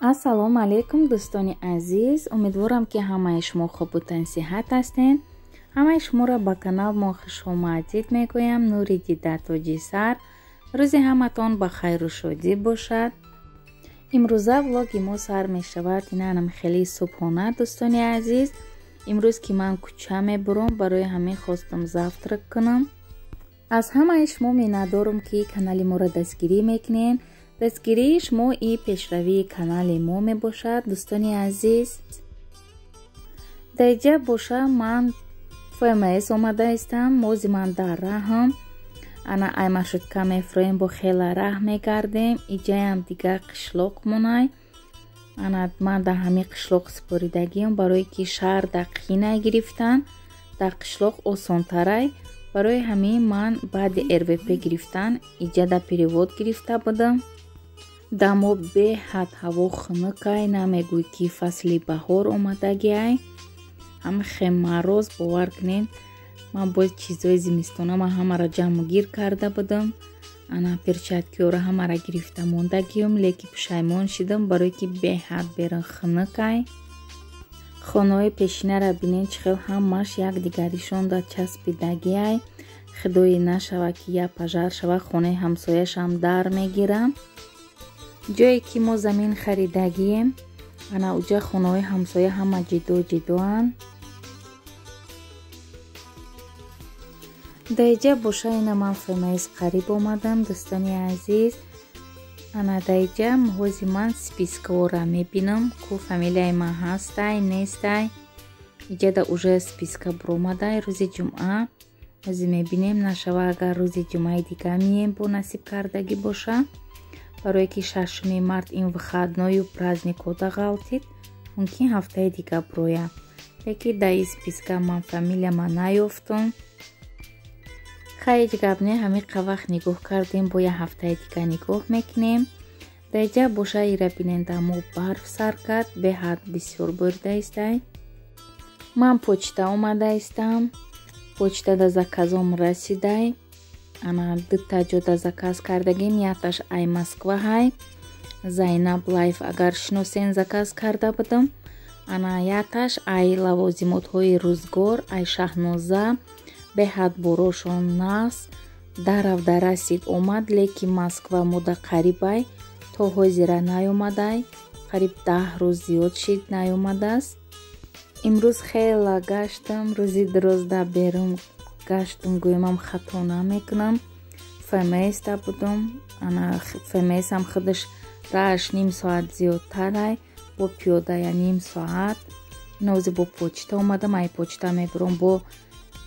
Ассалому алайкум, дӯстони азиз. Умедворам, ки ҳамаи шумо хубу тансиҳат ҳастед. Ҳамаи шуморо ба канал мо хушомадид мегӯям. Нури дида тоҷи сар. Рӯзи ҳаматон ба хайру шодӣ бошад. Имрӯза влоги мо сар мешавад инанам хеле субҳона, дӯстони азиз. Имрӯз ки ман кӯча мебурам, барои ҳамин хостам завтрак кунам. Аз ҳамаи шумо миннатдорам, ки канали моро дастгирӣ мекунед. Дастгирии шумо и пешравии канали мо мебошад, дӯстони азиз. Дар иҷа боша ман ФМС омада истам. Мози ман дар раҳам. Ана ай маршрутка мефроем, бо хела раҳ мегардем. Иҷаям дига қишлоқ монай. Ана ман дар ҳамин қишлоқ супоридагиам, барое ки шаҳр дар қинай гирифтан, дар қишлоқ осонтарай. Барои ҳамин ман баъди РВП гирифтан иҷа да перевод гирифта будам. Дамо беҳад ҳаво хунукай, намегӯй ки фасли баҳор омадагиай. Ҳама хемароз, бовар кунед, ман боз чизҳои зимистона ман ҳамаро ҷамъгир карда будам. Ана перчаткиҳоро ҳамаро гирифта мондагиам, леки пушаймон шидам, барое ки беҳад берун хунукай. Хонаҳои пешинаро бинед, чӣ хел ҳамаш якдигаришонда часпидагиай. Худое нашава, ки як пожар шава, хонаи ҳамсояшам дар мегирам. Ҷое ки мо замин харидагием, ана уҷа хонаҳои ҳамсоя ҳама ҷидо ҷидоанд. Дар иҷа боша ина ман ФМС қариб омадам, дӯстони азиз. Ана дар иҷа ҳози ман спискаҳоро мебинам, ку фамилияи ман ҳастай, нестай. Иҷада уже списка буромадай рӯзи ҷумъа. Ҳози мебинем, нашава агар рӯзи ҷумъаи дига мием, бо насиб кардагӣ боша. Барое ки 6 март ин выходною праздникҳода ғалтид, мумкин ҳафтаи дига буроя. Леки дар ин списка ман фамилияма наёфтум. Хай, ҳеҷ гап не, ҳамин вақт нигоҳ кардем, бо як ҳафтаи дига нигоҳ мекунем. Дар иҷа боша ира бинед, дамо барф сар кард, беҳад бисёр борида истай. Ман почта омада истам. Почта да заказом расидай. Ана дута ҷода заказ кардагим, якташ ай Москва ҳай. Зайнаб Лайф, агар шиносен, заказ карда будам. Ана якташ ай лавозимотҳои рӯзгор, ай Шаҳноза. Беҳад борошон нас даравда расид омад, леки Москва мода қарибай, то ҳозира наёмадай. Қариб 10 рӯз зиёд шид, наёмадааст. Имрӯз хела гаштам, рӯзи дурозда берун гаштум, гӯямам хато намекунам. ФМС-та будум. Ана ФМС-ам худаш рааш ним соат зиёдтарай, бо пиёда я ним соат. Нози бо почта омадам, ай почта мебурам, бо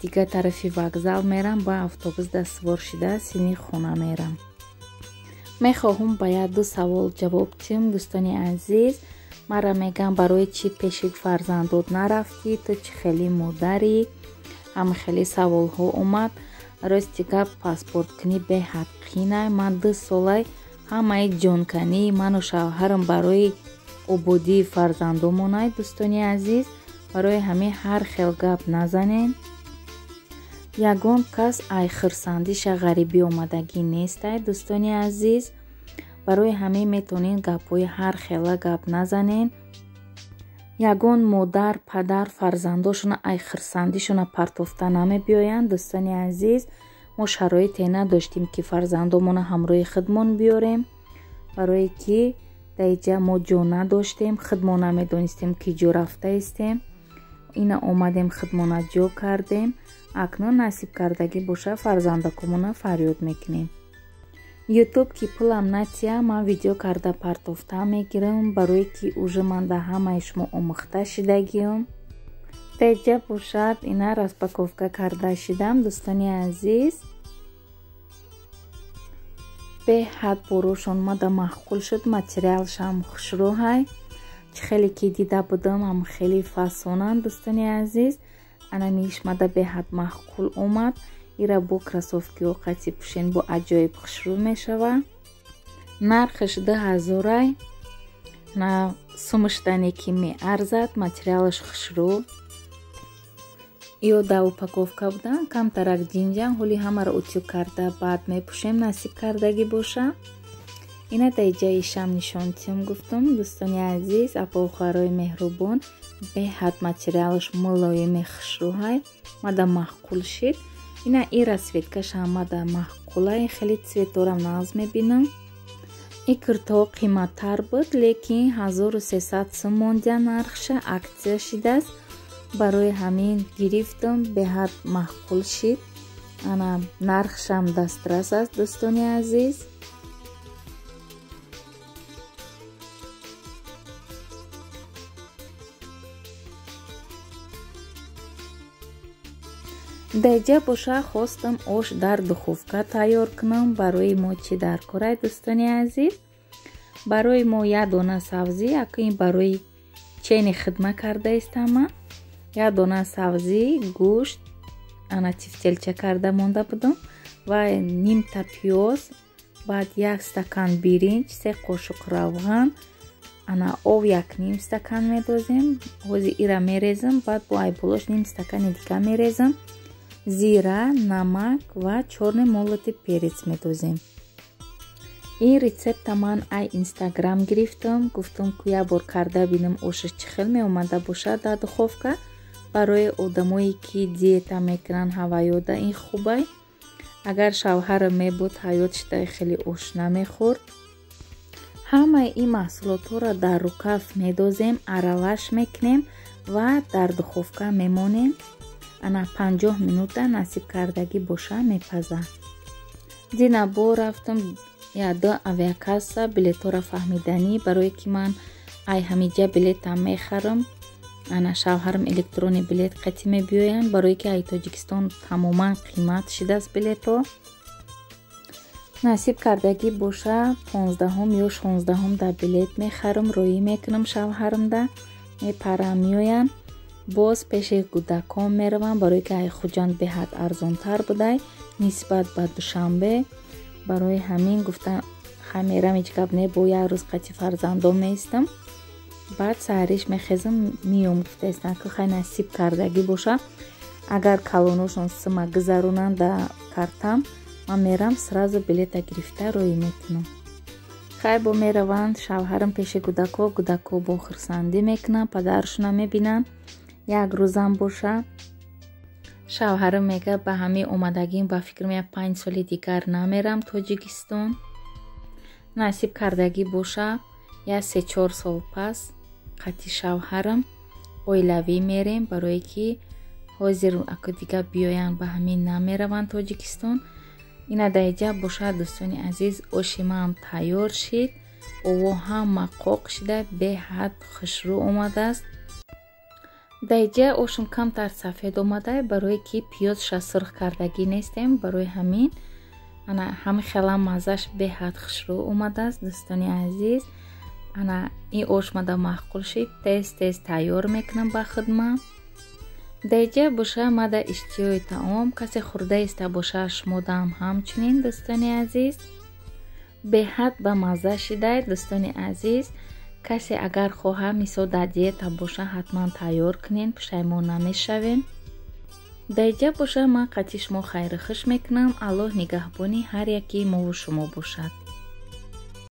дига тарафи вокзал мерам, ба автобус да сувор шида сини хона мерам. Мехоҳам ба як-ду савол ҷавоб диҳам, дӯстони азиз. Мара мегӯям, барои чӣ пеши фарзандот нарафтӣ, ту чӣ хеле модарӣ? Ҳама хеле саволҳо омад. Рости гап, паспорткунӣ беҳад қинай. Ман 2 солай ҳамаи ҷонкании ману шавҳарам барои ободии фарзандомонай, дӯстони азиз. Барои ҳамин ҳар хел гап назанен. Ягон кас ай хирсандиша ғарибӣ омадагӣ нестай, дӯстони азиз. Барои ҳамин метавонед гапҳои ҳар хела гап назанен. Ягон модар, падар фарзандошона ай хирсандишона партофта намебиёянд, дӯстони азиз. Мо шароите надоштем, ки фарзандомона ҳамроҳи худмон биёрем, барое ки дар иҷа мо ҷо надоштем, худмон намедонистем, ки ҷо рафта истем. Ина омадем, худмона ҷо кардем. Акнун насиб кардагӣ боша, фарзандакомона фарёд мекунем. Ютуб ки пулам натия, ман видео карда партофта мегирам, барое ки уже ман дар ҳамаи шумо омӯхта шидагиам. Теҷа бошад ина распаковка карда шидам, дӯстони азиз. Беҳад борошон мада маъқул шуд, материалшам хушрӯҳай. Чӣ хеле ки дида будам, ҳам хеле фасонанд, дӯстони азиз. Ана миш мада беҳад маъқул омад. Ира бо кроссовкиҳо қатӣ пӯшен, бо аҷоиб хушрӯ мешава. Нархаш 2000-ай. На сумуштане ки меарзад, материалаш хушрӯ. Ё да упаковка будан, камтарак ҷинҷан, ҳоли ҳамаро утюг карда баъд мепӯшем, насиб кардагӣ боша. Ина дар ҷаи шам нишон тиём гуфтам, дӯстони азиз, апа хоҳарои меҳрубон, беҳад материалаш мулоими хушрӯҳай, мада маъқул шид. Ина ин расцветкаш ҳам мада маъқулай, хеле цветорам нағз мебинам. Ин куртаҳо қиматтар буд, лекин 1300 сум мондия нархша, акция шидааст. Барои ҳамин гирифтам, беҳад маъқул шид. Ана нархшам дастрас аст, дӯстони азиз. Даҷа боша хостам ош дар духовка тайёр кунам. Барои мо чӣ дар корай, дӯстони азиз? Барои мо як дона сабзӣ, акин барои чени хидма карда истама. Як дона сабзӣ, гӯшт, ана тифтелча карда монда будам ва нимта пиёз, баъд як стакан биринҷ, 3 қошуқ равған, ана об 1,5 стакан медозем. Ҳозир ира мерезам, баъд бо айболош ним стакани дига мерезам. Зира, намак ва чёрный молотый перец медозем. Ин рецепта ман ай Инстаграм гирифтам, гуфтам ку як бор карда бинам ошаш чӣ хел меомада бошад дар духовка. Барои одамое ки диета мекунанд ҳаваёда ин хубай. Агар шавҳарам мебуд, ҳаёт шида хеле ош намехӯрд. Ҳамаи ин маҳсулотҳоро дар рукав медозем, аралаш мекунем ва дар духовка мемонем. Ана 50 минута насиб кардагӣ боша мепаза. Дина бо рафтам яду авиакасса билетҳоро фаҳмиданӣ, барое ки ман ай ҳамиҷа билетам мехарам. Ана шавҳарам электронӣ билет қатӣ мебиёянд, барое ки ай Тоҷикистон тамоман қимат шидааст билетҳо. Насиб кардагӣ боша 15 ё 16 да билет мехарам, роӣ мекунам шавҳарамда, мепарам меоянд. Боз пеши кӯдакон меравам, барое ки ай Хуҷанд беҳад арзонтар будай нисбат ба Душанбе. Барои ҳамин гуфтан хай мерам, ҳеҷ гап не, бо як рӯз қати фарзандон меистам. Баъд саҳариш мехезам миём гуфтаистам, ки хай насиб кардагӣ боша. Агар калоношон сима гузаронанд да картам, ман мерам сразу билета гирифта роӣ мекунам. Хай бо мераванд шавҳарам пеши кӯдако, кӯдако бо хурсандӣ мекунанд, падарашона мебинанд. Як рӯзам боша. Шавҳарам мега ба ҳамин омадагим ба фикрам як 5 соли дигар намерам Тоҷикистон. Насиб кардагӣ боша як 3-4 сол пас қати шавҳарам оилавӣ мерем, барое ки ҳозир аку дига биёянд ба ҳамин намераванд Тоҷикистон. Ина даиҷа боша дӯстони азиз, оши маам тайёр шид. Ово ҳама қоқ шида, беҳад хушрӯ омадааст. Даиҷа ошум камтар сафед омада, барое ки пиёзша сурх кардагӣ нестем, барои ҳамин ана ҳами хела маззаш беҳад хушрӯ омадааст, дӯстони азиз. Ана ин ош мада маъқул шид, тез тез тайёр мекунам ба хидма. Даиҷа боша мада иштиҳои таом, касе хӯрда иста боша шумодаам ҳамчунин, дӯстони азиз. Беҳад ба мазза шидай, дӯстони азиз. Касе агар хоҳа мисол дар диета боша ҳатман тайёр кунен, пушаймон намешавем. Даиҷа боша ман қати шумо хайру хуш мекунам. Аллоҳ нигаҳбони ҳар яки мову шумо бошад.